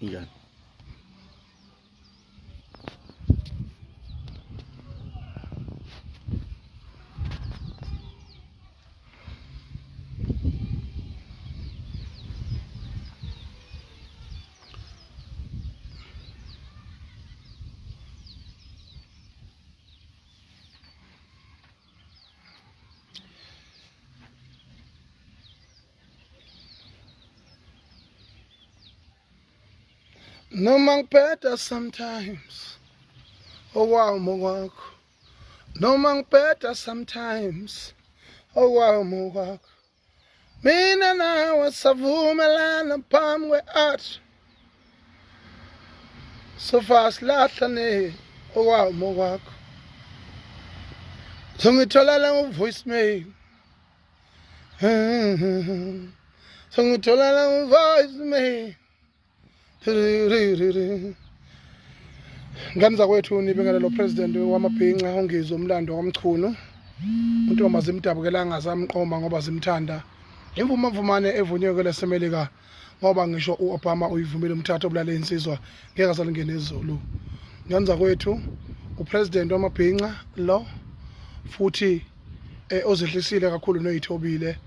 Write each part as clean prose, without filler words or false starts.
Injani? Noma ngibheda sometimes okwami okwakho, noma ngibheda sometimes okwami okwakho, mina nawe savumelana phambi kwe-art sofa silahlane okwami okwakho, songitholela ngo-voicemail, songitholela ngo-voicemail. Ngane zakwethu, nibingelelo president wamabhinca ongizwe umlando kwaMchunu, untomba zimdabukelanga zamqoma ngoba zimthanda, imvumavumane evunywe kwelaseMelika ngoba ngisho u-Obama uyivumile umthatho obulale insizwa ngeke asalingene ezulu. Ngane zakwethu, upresident wamabhinca lo futhi ozehlisile kakhulu noyithobile,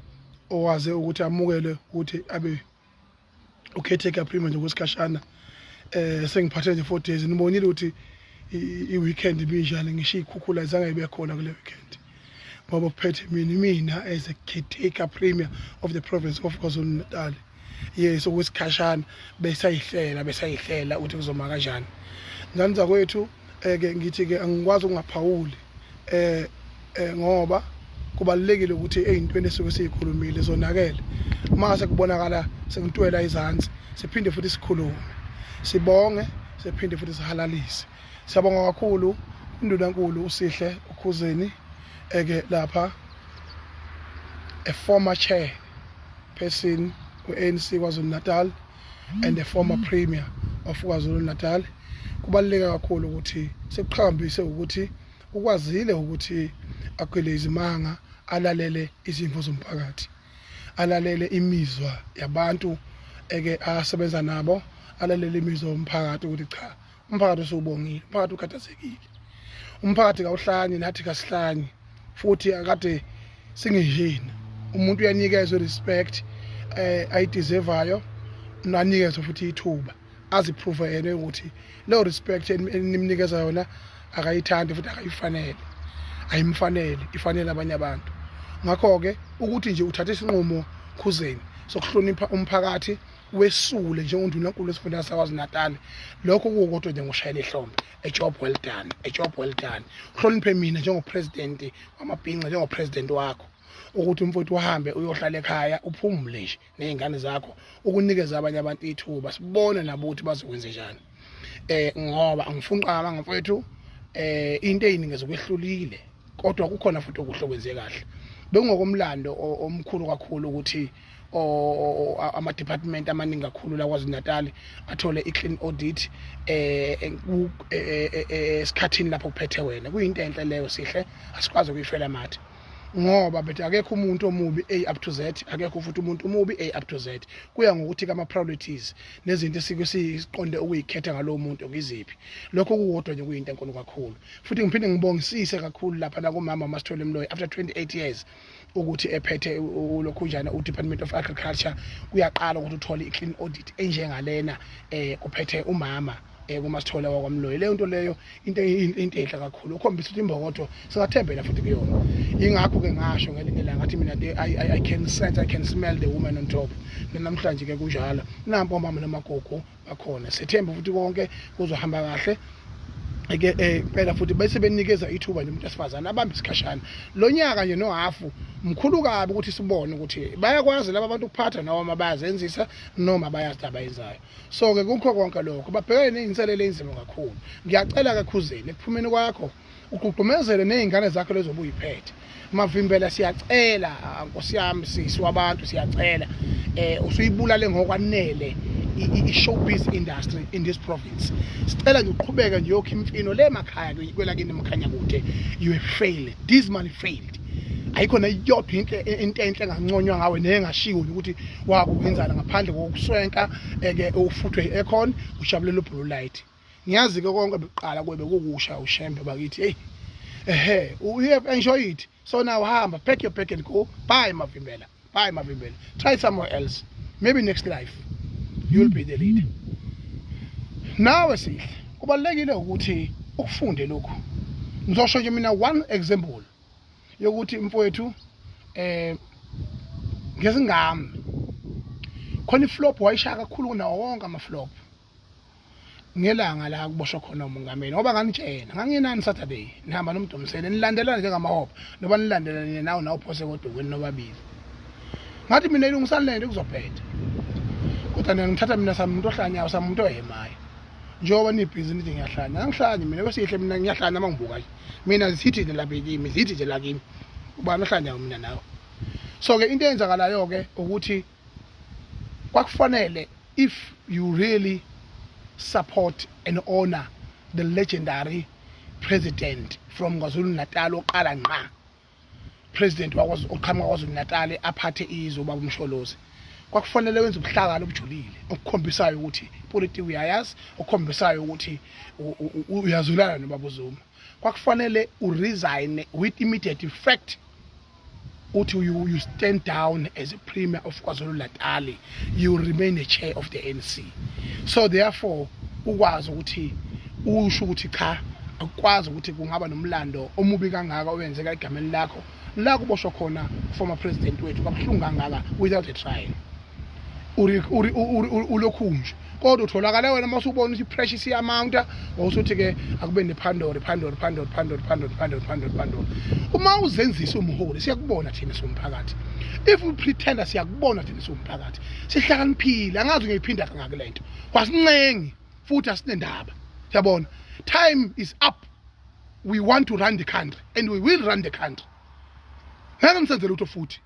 owaze ukuthi amukele ukuthi abe ukhetheke prima nje kwesikhashana. Sengiphathe nje 4 days, nibonile ukuthi i-weekend ibinjani, ngisho iy'khukhula zange ibe khona kule weekend ngoba kuphethe mina as a caretaker premier of the province of KwaZulu-Natal. Yes, okwesikhashana besayihlela ukuthi kuzoma kanjani. Ngane zakwethu, ke ngithi ke angikwazi ukungaphawuli ngoba kubalulekile ukuthi ey'ntweni esuke siyikhulumile zonakele mase kubonakala sekuntwela izansi, siphinde futhi sikhulume, sibonge, siphinde futhi sihalalise. Siyabonga kakhulu uNdunankulu uSihle uKhuzeni eke lapha, a former chair person we-ANC KwaZulu-Natal and a former premier of KwaZulu-Natal. Kubaluleke kakhulu ukuthi sekuqhakambise ukuthi ukwazile ukuthi agwele izimanga, alalele izimvo zomphakathi, alalele imizwa yabantu eke asebenza nabo, alalele imizwa yomphakathi ukuthi cha, umphakathi usubongile, umphakathi ukhathazekile, umphakathi kawuhlanyi, nathi kasihlanyi futhi akade singehini. Umuntu uyanikezwa respect ayideservayo, nanikezwe futhi ithuba aziprove yena ukuthi leyo respect enimnikeza yona akayithandi futhi akayifanele, ayimfanele, ifanele abanye abantu. Ngakho-ke ukuthi nje uthathe isinqumo Khuzeni sokuhlonipha umphakathi, wesule njengondunankulu wesifunda saKwaZulu-Natal, lokho kuwukodwa nje ngoshayela ihlombe, a job well done, a job well done. Uhloniphe mina njengopresident wamabhinca, njengopresident wakho, ukuthi umfowethu uhambe uyohlala ekhaya uphumule nje ney'ngane zakho, ukunikeza abanye abantu ithuba, sibone nabo ukuthi bazokwenze njani. Ngoba angifuni qala mfowethu, into eyiningi zokwehlulile, kodwa kukhona futhi okuhle okwenze kahle. Bekungokomlando omkhulu kakhulu ukuthi ama department amaningi kakhulu la KwaZulu-Natal athole i-clean audit esikhathini lapho kuphethe wena. Kuyinto enhle leyo Sihle, asikwazi ukuyifela amathe ngoba bethi akekho umuntu omubi A up to Z, akekho futhi umuntu omubi A up to Z. Kuya ngokuthi kama priorities nezinto esike siqonde ukuyikhetha ngalowo muntu ngiziphi. Lokho kukodwa nje kuyinto enkulu kakhulu. Futhi ngiphinde ngibongisise kakhulu lapha la kumama Masithole Mloyi after 28 years ukuthi ephethe ulokhunjana u-Department of Agriculture, kuyaqala ukuthi uthole i-clean audit enjengalena kuphethe umama kuMasithole wakwaMloyi. Leyo nto leyo into enhle kakhulu, ukhombisa ukuthi imbokodo singathembela futhi kuyona. Ingakho ke ngasho ngelinye ilanga ngathi mina I can sense, I can smell the woman on top. Namhlanje ke kunjalo, nampo omama namagugu bakhona, sethemba futhi konke kuzohamba kahle ke impela. Futhi bese benikeza ithuba nje umuntu esifazane abambe isikhashana lo nyaka nje nohafu mkhulu kabi ukuthi sibone ukuthi bayakwazi laba bantu ukuphatha noma bayazenzisa noma bayazi abayenzayo. So ke kukho konke lokho babhekene nezinselele ezinzima kakhulu. Ngiyacela ke Khuzeni, ekuphumeni kwakho ugqugqumezele nezingane zakho lezo obuyiphethe. Mavimbela, siyacela nkosi yami, sisi wabantu, siyacela, usuyibulale ngokwanele i-showbiz industry in this province. Sicela nje uqhubeke nje yokho imfino le emakhaya kwelakini emkhanya kude. You have failed, dismally failed. Ayikho neyodwa into enhle enganconywa ngawe nengashiwo nje ukuthi wakuwenzana ngaphandle kokuswenka eke ufuthwe i-aircon, ujabulela u-blue light. Ngiyazi ke konke bekuqala kwebe kukusha uShembe bakithi. Hey, ehe, you have enjoyed it, so now hamba, pack your bag and go. Bye, Mavimbela. Bye, Mavimbela. Try somewhere else. Maybe next life you'll be the leader. Nawe Sihle, kubalulekile ukuthi ukufunde lokhu. Ngizosho nje mina one example yokuthi, mfowethu, ngesingami khona iflop wayishaya kakhulu kunawo wonke ama-flop ngelanga la kuboshwa khona umongameli, ngoba nganitshena nganginani Saturday nihamba nomdomsele, nilandelana njengamahopha, noba nilandelane nawo nawo phose kodokweni nobabili. Ngathi mina ilungisani lento, kuzophetha, kodwa nina ngithatha mina samuntu ohlanyayo, samuntu ohemayo. Njengoba nibhizi nithi ngiyahlanya, angihlanyi mina kwesihle. Mina ngiyahlanya uma ngibuka nje mina, zithi nje lapha kimi, zithi nje la kimi, ubani ohlanyayo, mina nawe? So ke into eyenzakalayo ke ukuthi kwakufanele, if you really support and honor the legendary president from KwaZulu Natal, oqala ngqa president wakwazi oqhamuka KwaZulu Natal aphathe izwe, ubaba uMsholozi, kwakufanele wenze ubuhlakani obujulile okukhombisayo ukuthi ipolitiki uyayazi, okukhombisayo ukuthi uyazulana nobaba uZuma. Kwakufanele uresign with immediate effect, uthi you stand down as a premier of KwaZulu Natal, you remain the chair of the ANC. So therefore ukwazi ukuthi usho ukuthi cha, akukwazi ukuthi kungaba nomlando omubi kangaka owenzeka egameni lakho la kuboshwa khona former president wethu kabuhlungu kangaka without a trial. Ulokhu nje kodwa utholakala wena uma usubona ukuthi i-pressure isiyamounta, wawusuthi-ke akube nephandori, pandori, pandori, pandori, pandori, pandori, pandori, pandori. Uma uzenzisa umholi, siyakubona thina siwumphakathi. If upretenda, siyakubona thina siwumphakathi, sihlakaniphile. Angazi ngiyiphinda kangaki le nto, kwasincengi futhi asinendaba. Siyabona, time is up. We want to run the country and we will run the country. Ngeke nisenze lutho futhi,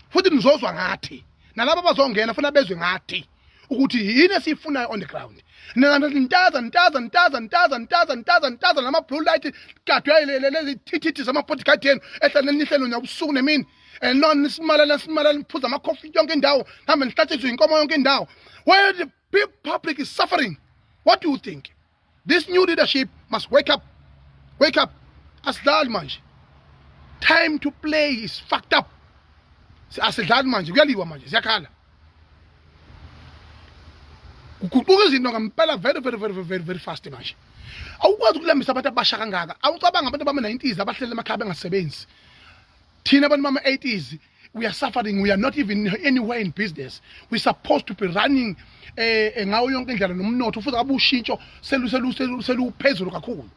futhi nizozwa ngathi nalabo abazongena funa bezwe ngathi ukuthi yini esiyifunayo on the ground. Nina ntaza, ntaza, ntaza, ntaza, ntaza, ntaza, ntaza nama-blue light gadwe lezi thithithi zama-bodyguard yenu ehlale nihlelo ubusuku nemini and non nisimala, nisimala, niphuza amakhofi yonke indawo, hambe nihlatshiswe inkomo yonke indawo, where the big public is suffering. What do you think? This new leadership must wake up, wake up. Asidlali manje. Time to play is fucked up. Asidlali manje, kuyaliwa manje, siyakhala, kuguquka izinto ngempela very, very, very, very, very fast manje. Awukwazi ukulambisa abantu abasha kangaka. Awucabanga abantu bama-90s abahleli emakhaya bengasebenzi. Thina abantu bama-80s, we are suffering. We are not even anywhere in business. We supposed to be running ngawo yonke indlela nomnotho, futhi ngabe ushintsho seluphezulu kakhulu.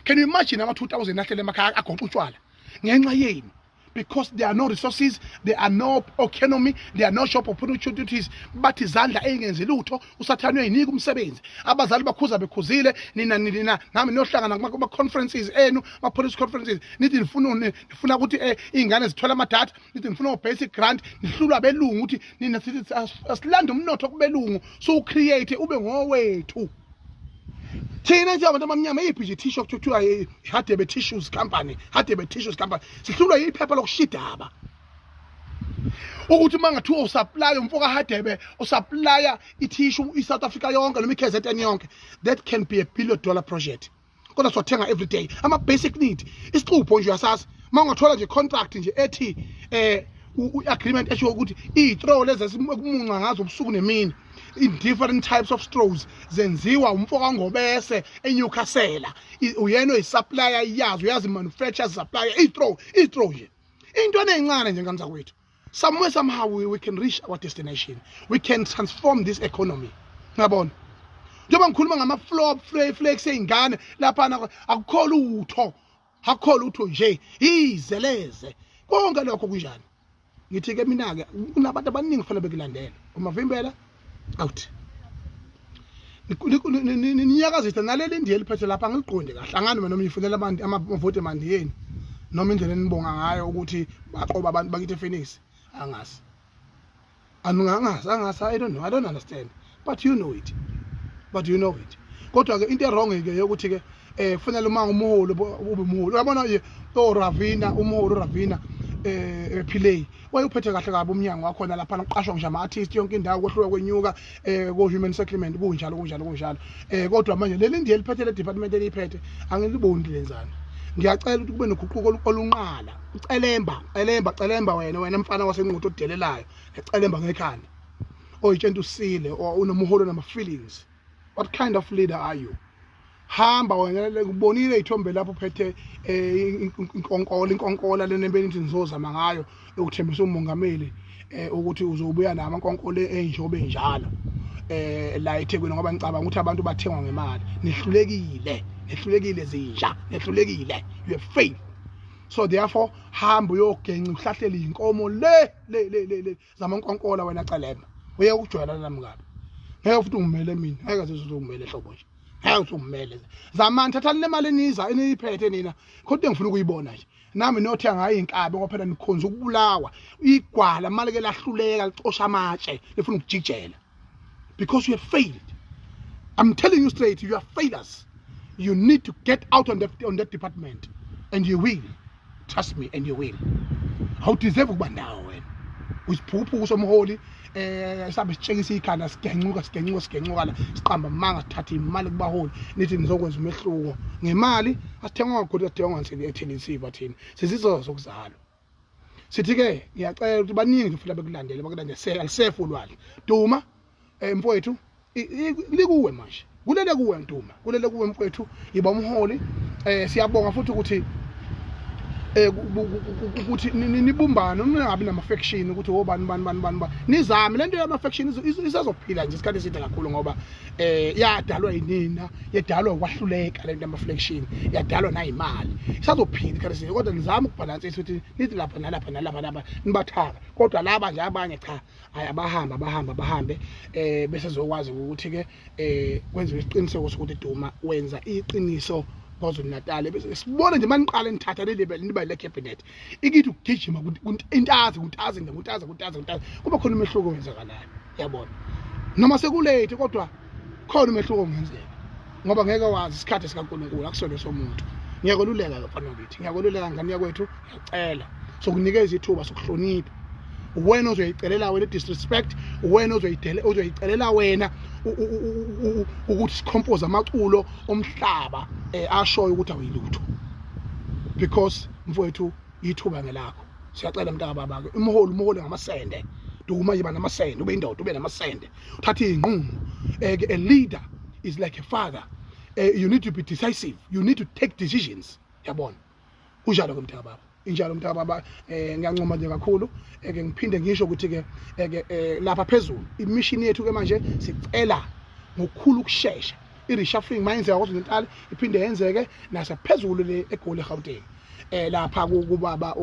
Can you imagine ama-2000 ahlele emakhaya agoqa utshwala ngenxa yenu? Because there are no resources, there are no economy, there are no job opportunities. Bathi izandla eyingenzi lutho, usathane uyayinika umsebenzi. Abazali bakhuza bekhuzile, nina nina nami niyohlangana kuma-conferences enu, ama-police conferences, nithi nifuna ukuthi iy'ngane zithole amadatha, nithi nifuna o-basic grant, nihlulwa abelungu ukuthi nina sithi asilande umnotho kubelungu, siwucreate ube ngowethu thina njengabantu abamnyama. Iyiphi nje tissue kuthiwa i-Hadebe Tissues Company? Hadebe Tissues Company, sihlulwa yiphepha lokushidaba ukuthi uma ngathiwa usupply umfo kaHadebe, usupplya itissue i-South Africa yonke noma i-KZN yonke, that can be a billion dollar project. Kodwa sothenga every day ama-basic need, isixubho nje uyasazi. Uma ungathola nje contract nje ethi i-agreement esho ukuthi iy'straw lezi esikumunca ngazo ubusuku nemini in different types of straws zenziwa umfo kaNgobese eNewcastle, uyena oyisupplier yazo, uyazi manufacture, supplier iy'straw, iy'straw nje, into ezincane nje, ngane zakwethu. Somewhere, somehow we can reach our destination. We can transform this economy. Ngiyabona njengoba ngikhuluma ngama-flop flakes ey'ngane laphana, akukho lutho, akukho lutho nje, izeleze konke lokho kunjani. Ngithi-ke mina-ke kunabantu abaningi kufanele bekulandele uMavimbela out, ninyakazise naleli ndiye eliphethe lapha. Angiliqondi kahle, angani noma nifunela abantu amavoti emandiyeni noma indlela enibonga ngayo ukuthi baqoba abantu bakithi ePhoenix. Angazi, angazi, angazi. I don't know, I don't understand, but you know it, but you know it. Kodwa ke into ewrong ke yokuthi ke kufanele uma umuholi ube umuholi, uyabona nje o Ravina, umuholi uRavina. Pillay wayuphethe kahle kabi umnyango wakhona lapha, kuqashwa ngisho ama-artist yonke indawo, kwehluka kwenyuka ko human settlement, kunjalo kunjalo kunjalo. Kodwa manje leli ndiye liphethe le department eliphethe, angiliboni lenzani. Ngiyacela ukuthi kube noguquko olunqala. Ucelemba, celemba, celemba wena, wena mfana waseNquthu odelelayo, ecelemba ngekhanda, oyitshenta usile, unomholo nama feelings. What kind of leader are you? Hamba wena, kubonile ithombe lapho uphethe inkonkola, inkonkola lena empeleni ithi nizozama ngayo ukuthembisa umongameli ukuthi uzobuya nama nkonkola enjobe njalo la eThekwini, ngoba ngicabanga ukuthi abantu bathengwa ngemali. Nihlulekile, nihlulekile zinja, nihlulekile. You have failed. So therefore hamba uyogenca uhlahlela inkomo le le le le zamankonkola wena Celemba. Uye ukujwayelana nami kabi, ngeke futhi ungimele mina, ngeke sizungimele hlobo nje, ngeke uthi ungimele. Zamani, thathani le mali eniza eniyiphethe nina, kodwa engifuna ukuyibona nje nami nothenga ngayo inkabi, ngoba phela nikhonza ukubulawa. Igwala mali ke lahluleka, licosha amatshe, lifuna ukujijela because you have failed. I'm telling you straight, you are failures. You need to get out on that department, and you will, trust me, and you will. Awudeserve ukuba nawo wena, usiphuphu somholi. Sabe sitshekisa ikhanda, sigencuka, sigencuka, sigencuka la, siqamba amanga, sithatha imali kubaholi, nithi nizokwenza umehluko ngemali. Asithengwa kakhulu, asithengwa nsini ethini isiva, thina sizizwa zokuzalwa. Sithi ke ngiyacela ukuthi baningi futhi abekulandele, bakulandele, alisefu ulwandle. Duma mfowethu, likuwe manje, kulele kuwe Ntuma, kulele kuwe mfowethu, yiba umholi. Siyabonga futhi ukuthi ukuthi nibumbane, ningabi nama faction ukuthi obani bani bani bani bani. Nizame lento yama faction, isazophila nje isikhathi eside kakhulu, ngoba yadalwa yinina, yadalwa ukwahluleka. Lento yama faction yadalwa nayimali, isazophila isikhathi eside, kodwa nizame ukubhalansisa ukuthi nithi lapha nalapha nalapha lapha nibathaka, kodwa laba nje abanye cha, hayi, abahamba, abahamba, abahambe, bese zokwazi ukuthi ke kwenziwe isiqiniseko sokuthi Duma wenza iqiniso KwaZulu Natal. Bese sibone nje maniqala nithatha leli niba le cabinet ikithi ukugijima intazi kuntazi kuntazi kuntazi kuntazi, kube khona umehluko wenzakalayo, yabona, noma sekulate, kodwa khona umehluko ongenzeka, ngoba ngeke wazi isikhathi sikaNkulunkulu akusona somuntu. Ngiyakweluleka ke mfana wakithi, ngiyakweluleka ngane yakwethu, ngiyacela, sokunikeza ithuba sokuhlonipha. Wena ozoyicelela wena disrespect, wena ozoyidele, ozoyicelela wena ukuthi sicompose amaculo omhlaba ashoyo ukuthi awuyilutho, because mfowethu ithuba ngelakho. Siyacela mntaka baba ke, umholi, umholi ngamasende. Duma, yiba namasende, ube indoda, ube namasende, uthathe izinqumo. A leader is like a father. You need to be decisive, you need to take decisions, yabona. Kunjalo ke mntaka baba, injalo mntaka baba. Ngiyancoma nje kakhulu. Eke ngiphinde ngisho ukuthi ke eke lapha phezulu imission yethu ke manje, sicela ngokukhulu ukushesha i-reshuffling mayenzeka KwaZulu Natal, iphinde yenzeke nasephezulu le eGoli, eGauteng, lapha kubaba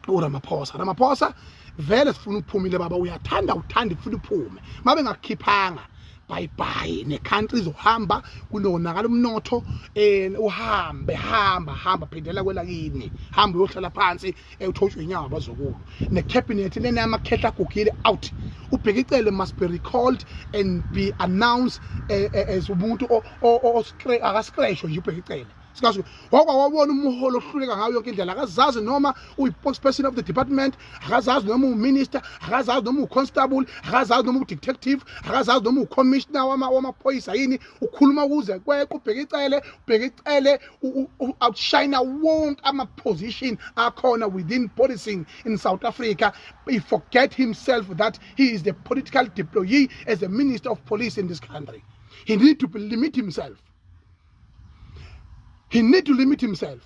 uRamaphosa. Ramaphosa, vele sifuna ukuphumile baba, uyathanda, uthanda, ufuna uphume. Mabe ngakukhiphanga, bye bye, necountry izohamba, kunonakala umnotho. Uhambe, hamba, hamba, phindela kwelakini, hamba uyohlala phansi, uthotshwe inyawo abazukulu. Necabinet lena yamakhehla agugile, out. uBheki Cele must be recalled and be announced as umuntu akascratchwe nje uBheki Cele. Sikazi wake wabona umholo ohluleka ngayo yonke indlela, akazazi noma uyi-spokesperson of the department, akazazi noma uminister, akazazi noma uconstable, akazazi noma udetective, akazazi noma ucommissioner wamaphoyisa yini. Ukhuluma ukuze kweqa uBheki Cele. uBheki Cele outshine wonke ama-position akhona within policing in South Africa. He forget himself that he is the political deployee as a minister of police in this country. He need to limit himself, he need to limit himself.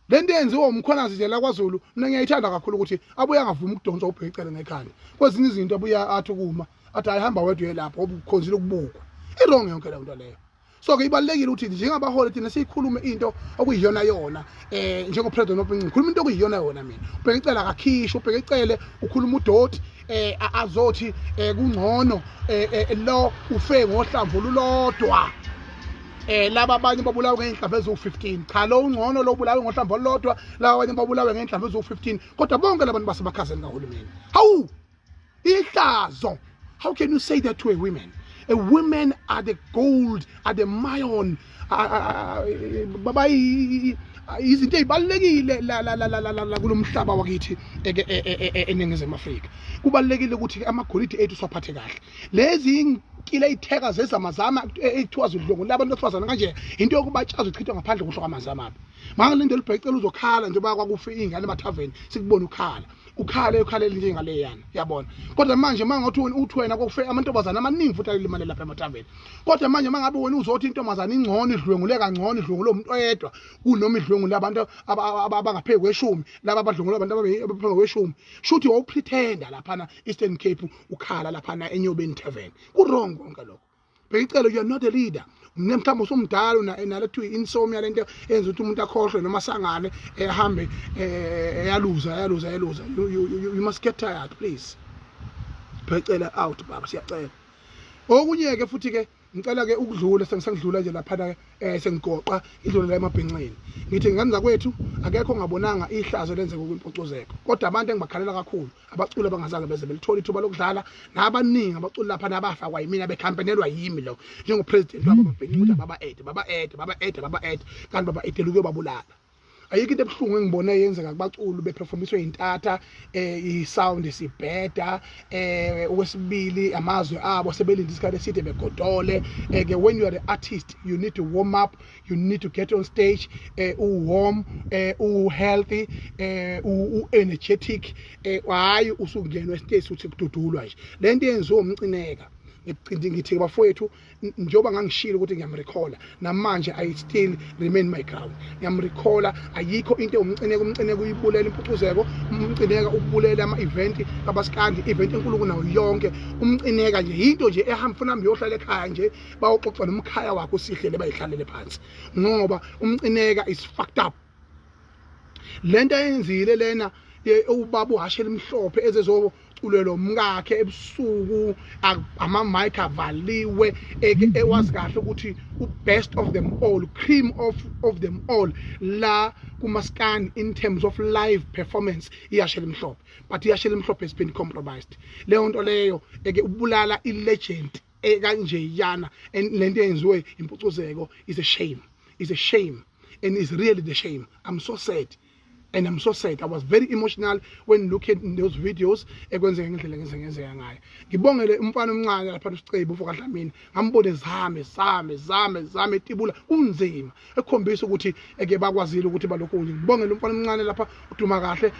Lento yenziwa uMkhwanazi nje la KwaZulu, mina ngiyayithanda kakhulu, ukuthi abuye angavumi ukudonswa uBheki Cele ngekhanda kwezinye izinto, abuye athi ukuma, athi ayihamba wedwa, uye lapho ngoba ukhonzile ukubukwa. I-wrong yonke leyo nto leyo. So ke ibalulekile ukuthi njengabaholi thina siyikhulume into okuyiyona yona. Njengo-president of, ngikhuluma into okuyiyona yona mina. uBheki Cele akakhishwe. uBheki Cele ukhuluma udoti, azothi kungcono lo ufe ngohlamvu olulodwa, laba abanye babulawe ngey'nhlamvu eziwu-15. Cha, lo ungcono, lo ubulawe ngohlamvu olulodwa, laba abanye babulawe ngey'nhlamvu eziwu-15, kodwa bonke labantu basemakhazeni kahulumeni. Hawu, ihlazo! How can you say that to a women? A women are the gold, are the mayon, babayi Izinto ezibalekile la la la la la kulomhlaba wakithi eNingizimu Afrika. Kubalekile ukuthi amagolide ethu siwaphathe kahle. Lezi inkila itheka zezamazama ekuthiwa zidlwengula abantu besifazane kanje, into yokubatshaza uchithwa ngaphandle kusho kwamanzi amabi. Mangalindela ubhecela uzokhala njengoba kwakufe iy'ngane emathaveni, sikubona ukhala ukhale ukhalele njengaleyana, yabona. Kodwa manje mangathi uthi wena kwakufe amantombazane amaningi futhi alimale lapha emathaveni, kodwa manje mangabe wena uzothi intombazane ingcono idlwengule kangcono idlwengule umuntu oyedwa kunoma idlwengule abantu abangaphezu kweshumi, laba abadlwengule abantu abangaphezu kweshumi, shuthi wawupretenda laphana Eastern Cape, ukhala laphana eNyobeni Tavern. Ku-wrong konke lokho. Bhekicele, you are not a leader. Mhlawumbe usumdala, nale kuthiwa i-insomnia, lento eyenza ukuthi umuntu akhohlwe noma sangane ehambe eyaluza eyaluza eyaluza. You must get tired, please. Bhekicele out, baba, siyacela. Okunye-ke futhi-ke ngicela-ke ukudlula, sengisengidlula nje laphana, sengigoqa idlule la emabhenxeni, ngithi ngane zakwethu, akekho ongabonanga ihlazo lenzeka kwimpucuzeko. Kodwa abantu engibakhalela kakhulu abaculi abangazange beze belithola ithuba lokudlala, nabaningi abaculi lapha nabafakwa yimina, bekhampenelwa yimi lo njengopresident wabo amabhenci, ukuthi baba-ede baba-ede baba-ede baba-ede, kanti baba-edela ukuyobabulala. Ayikho into ebuhlungu engibone yenzeka kubaculi beperformiswe intatha, i-sound sibheda. Okwesibili, amazwi abo sebelinde isikhathi eside begodole. Ke when you are the artist, you need to warm up, you need to get on stage u-warm, u-healthy, u-energetic. Hhayi usungenwa estage uthi kududulwa nje. Le nto yenziwa umcineka, ngithi bafowethu, njengoba ngangishilo ukuthi ngiyamrecalla, namanje I still remain my ground, ngiyamrecalla. Ayikho into ewumcineka. Umcineka uyibulela impucuzeko, umcineka ubulela ama-event kabaskandi, event enkulu kunayo yonke. Umcineka nje yinto nje ehamba funa hambe yohlala ekhaya nje, bayoxoxa nomkhaya wakhe usihlele, bayihlalele phansi, ngoba umcineka is fucked up. Lento ayenzile lena, ubaba uhashe elimhlophe ezezoculelwa umkakhe ebusuku, ama-mic avaliwe, ewazi kahle ukuthi u-best of them all, cream of them all la kumaskandi in terms of live performance, ihashe elimhlophe. But ihashe elimhlophe has been compromised. Leyo nto leyo eke ubulala i-legend ekanjeyana, and lento yenziwe impucuzeko is a shame, is a shame and is really the shame. I'm so sad and I'm so sad. I was very emotional when looking at those videos ekwenzeka ngendlela ngenzeka ngayo. Ngibongele umfana omncane lapha uSicebi ufoka Dlamini, ngambone zame zame zame zame etibula kunzima, ekhombisa ukuthi eke bakwazile ukuthi balokhu nje. Ngibongele umfana omncane lapha uduma kahle,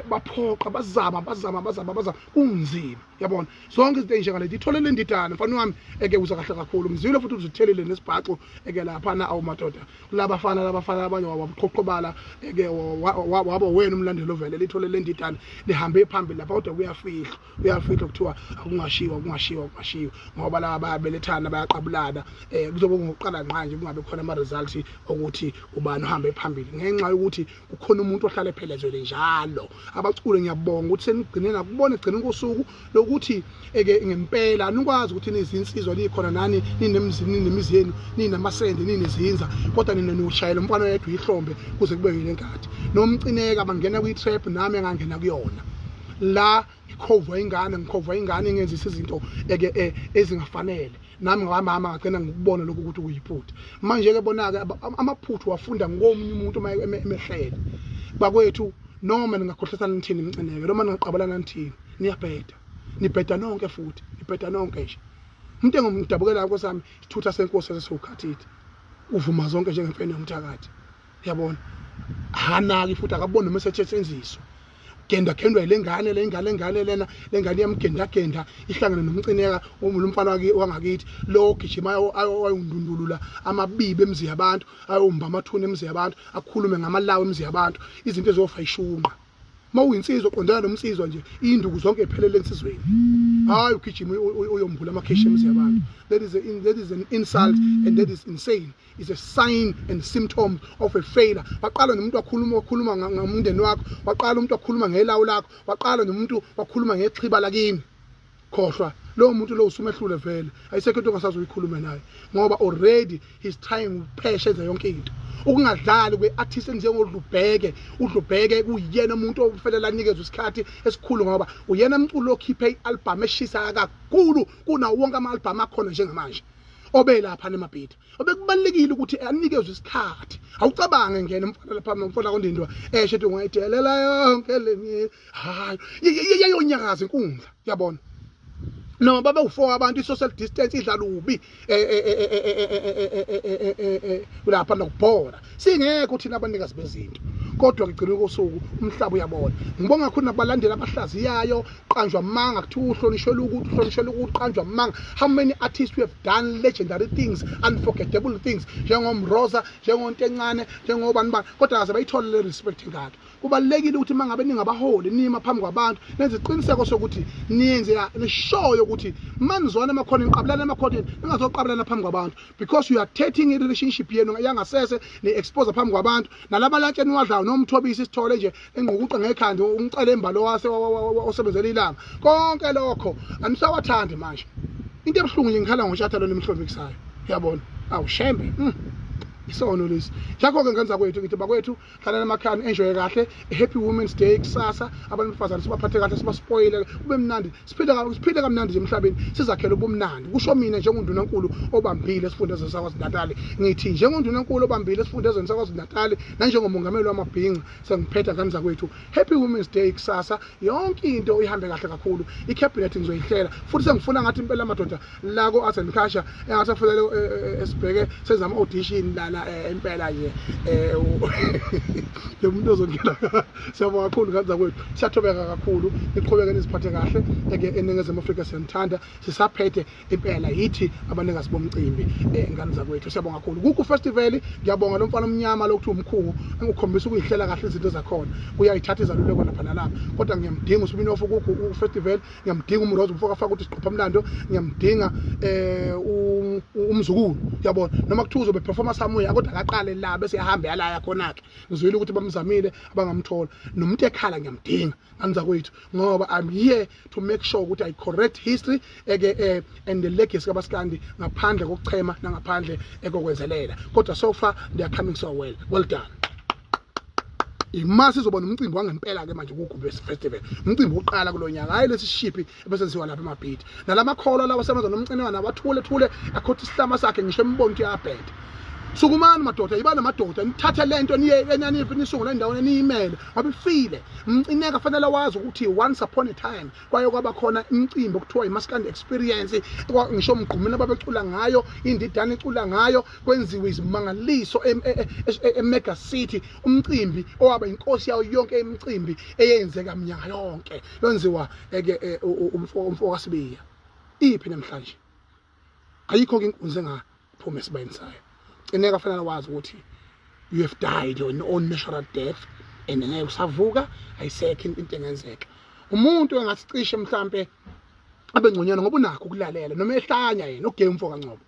baphoqa, bazama bazama bazama bazama, kunzima, yabona. Zonke izinto ey'njengalezi itholele indidane, mfana wami, eke uza kahle kakhulu. Ngizwile futhi uzithelile nesibhaxu eke laphana. Awu madoda, kulabafana labafana abanye wabuqhoqhobala, eke waba wena umlandeli ovele litholele indidane, lihambe phambili lapha. Kodwa kuyafihlwa, kuyafihlwa, kuthiwa akungashiwo, akungashiwo, akungashiwo, ngoba laba bayabelethana, bayaqabulana. Kuzobe kungokuqala ngqa nje kungabe khona ama-results okuthi ubani uhambe phambili, ngenxa yokuthi kukhona umuntu ohlala ephelezele njalo. Abaculi, ngiyabonga ukuthi senigcine nakubona egcine kosuku lokuthi eke ngempela nikwazi ukuthi nizinsizwa nikhona nani, ninemzini, ninemizi yenu, ninamasende, ninezinza, kodwa nina niyoshayela umfana oyedwa ihlombe kuze kube yile nkathi nomcineka bangena kwi-trap. Nami engangena kuyona la, ngikhovwa ingane, ngikhovwa ingane ingenzisa izinto eke ezingafanele. Nami ngamama ngagcina ngikubona lokhu ukuthi kuyiphutha. Manje-ke bona-ke amaphutha wafunda ngomunye umuntu uma emehlele. Bakwethu, noma ningakhohlisana nithini imcineke, noma ningaqabelana nithini, niyabheda, nibheda nonke futhi nibheda nonke nje. Umuntu engimdabukelayo, nkosi yami, isithutha senkosi sasewukhathithi, uvuma zonke njengemfene yomthakathi, yabona. Akanaki futhi akaboni noma esetshenziswa, genda gendwa ile ngane, le ngane, ngane lena, le ngane iyamgendagenda, ihlangene nomcineka umfana wangakithi lo ogijima ayondundulula amabibi emzi yabantu, ayomba amathuna emzi yabantu, akhulume ngamalawo emzi yabantu, izinto eziyofa ishunqa. Uma uyinsizwa qondana nomnsizwa nje, iy'nduku zonke iphelele ensizweni, hhayi ugijima uyombula amakheshi emzi yabantu. That is an insult and that is insane, is a sign and symptom of a failure. Waqala nomuntu wakhuluma, wakhuluma ngomndeni wakho, waqala umuntu wakhuluma ngelawu lakho, waqala nomuntu wakhuluma ngexhiba lakini. Khohlwa lowo muntu lo, usumehlule vele, ayisekho into ongasazi uyikhulume naye, ngoba already he's trying ukuphesha, enza yonke into. Ukungadlali kwe-artist enjengodlubheke, udlubheke kuyiyena umuntu ofanele anikezwe isikhathi esikhulu, ngoba uyena mculo okhiphe i-album eshisa kakhulu kunawo wonke ama-album akhona njengamanje. Obelapha nemabhida obekubalekile ukuthi anikezwe isikhathi. Awucabange ngene umfana lapha, umfana kondindwa esho ethi ungayidelela yonke le, hayi, yayonyakaza inkundla, yabona, noma babe u4 abantu, i-social distance idla lubi lapha nokubhora, singekho thina abanikazi bezinto, kodwa ngigcina kosuku umhlaba uyabona. Ngibonga kakhulu nabalandeli abahlaziyayo. Qanjwa amanga, kuthiwa uhlonishwela ukuthi, uhlonishwela ukuthi, qanjwa amanga. How many artists who have done legendary things, unforgettable things, njengoMroza, njengontencane, njengobani bani, kodwa kaze bayithole le respect engaka? Kubalulekile ukuthi uma ngabe ningabaholi nima phambi kwabantu, nenze isiqiniseko sokuthi niyenze nishoyo ukuthi manizwana emakhoneni, niqabulana emakhoneni, ningazoqabulana phambi kwabantu, because you are taking i-relationship yenu yangasese ni-expose phambi kwabantu. Nalaba lantshi eniwadlayo nomthobisi isithole nje engqukuqa ngekhanda, umcele embalo wase osebenzela ilanga, konke lokho anisawathandi manje. Into ebuhlungu nje, ngikhala ngotshatha lona emhlobikisayo, uyabona, awushembe. Isono lesi. Ngakho-ke ngenza kwethu, ngithi bakwethu, hlalani emakhaya, enjoy kahle. Happy Women's Day kusasa. Abantu besifazane sibaphathe kahle, sibaspoile, kube mnandi, siphile kamnandi nje emhlabeni, sizakhele ubumnandi. Kusho mina njengondunankulu obambile esifundazweni saKwaZulu-Natal. Ngithi njengondunankulu obambile esifundazweni saKwaZulu-Natal nanjengomongameli wamabhinca, sengiphetha ngane zakwethu, happy Women's Day kusasa. Yonke into ihambe kahle kakhulu. I-cabinet ngizoyihlela futhi. Sengifuna ngathi impela amadoda la ko-Arts and Culture engathi afanele esibheke senze ama-audition lana impela nje lo muntu ozongena. Siyabonga kakhulu ngane zakwethu, siyathobeka kakhulu. Niqhubeke niziphathe kahle eke eNingizimu Afrika. Siyanithanda, sisaphethe impela, yithi abanikazi bomcimbi, ngane zakwethu. Siyabonga kakhulu Kuku Festival. Ngiyabonga lo mfana omnyama lokuthi umkhuku engukhombisa ukuyihlela kahle izinto zakhona, uyayithatha izaluleko lapha nalapha, kodwa ngiyamdinga uSibinofu Kuku Festival, ngiyamdinga uMroza umfoka faka ukuthi siqopha mlando, ngiyamdinga umzukulu, uyabona, noma kuthiwa uzobe performa somewhere, kodwa akaqale la bese ehamba yala yakhona ke. Ngizwile ukuthi bamzamile, abangamthola nomuntu ekhala. Ngiyamdinga ngane zakwethu, ngoba I'm here to make sure ukuthi I correct history eke and the legacy kabaskandi ngaphandle kokuchema nangaphandle ekokwenzelela, kodwa so far they are coming so well. Well done. Ima sizoba nomcimbi wangempela ke manje kuGube Festival, umcimbi wokuqala kulonyaka, hayi lesi shiphi ebesenziwa lapha eMabhidi nalamakholwa lawa asebenza nomcinwana, wathule thule akhotha isihlama sakhe, ngisho embona ukuthi uyabheda. Sukumani madoda, yiba namadoda, nithathe lento niye enanife, nisungule endaweni eniyimele, ngoba ifile. Mcineka fanele wazi ukuthi once upon a time kwaye kwaba khona imicimbi okuthiwa iMaskandi Experience, ngisho Mgqumeni ababecula ngayo, indidane icula ngayo, kwenziwe izimangaliso e-Mega City, umcimbi owaba inkosi yayo yonke imicimbi eyenzeka minyaka yonke, yenziwa eke umfo kaSibiya. Iphi namhlanje? Ayikho ke inkunzi engaphuma esibayeni sayo. Cineka fanele wazi ukuthi you have died your own natural death and ngeke usavuka, ayisekho into engenzeka. Umuntu engathi cishe mhlambe abe ngconywana ngoba unakho ukulalela noma ehlanya yena ugame mfo kaNgcobo.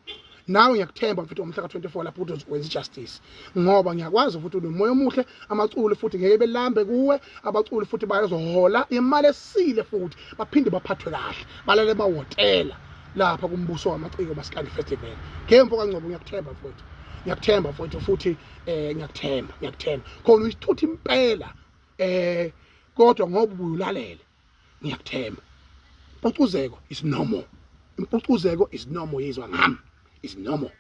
Nawe ngiyakuthemba mfethu, ngomhla ka-24 lapho ukuthi uzokwenza i-justice, ngoba ngiyakwazi futhi unomoya omuhle. Amaculi futhi ngeke belambe kuwe, abaculi futhi bayozohola imali esile, futhi baphinde baphathwe kahle, balale emahhotela lapha kumbuso wamaciko Maskandi Festival. Ngemfo kaNgcobo, ngiyakuthemba mfowethu, ngiyakuthemba mfowethu, futhi ngiyakuthemba, ngiyakuthemba khona uyisithutha impela, kodwa ngoba ubuyilalele, ngiyakuthemba. Impucuzeko is normal, impucuzeko is normal, yizwa ngami, is normal.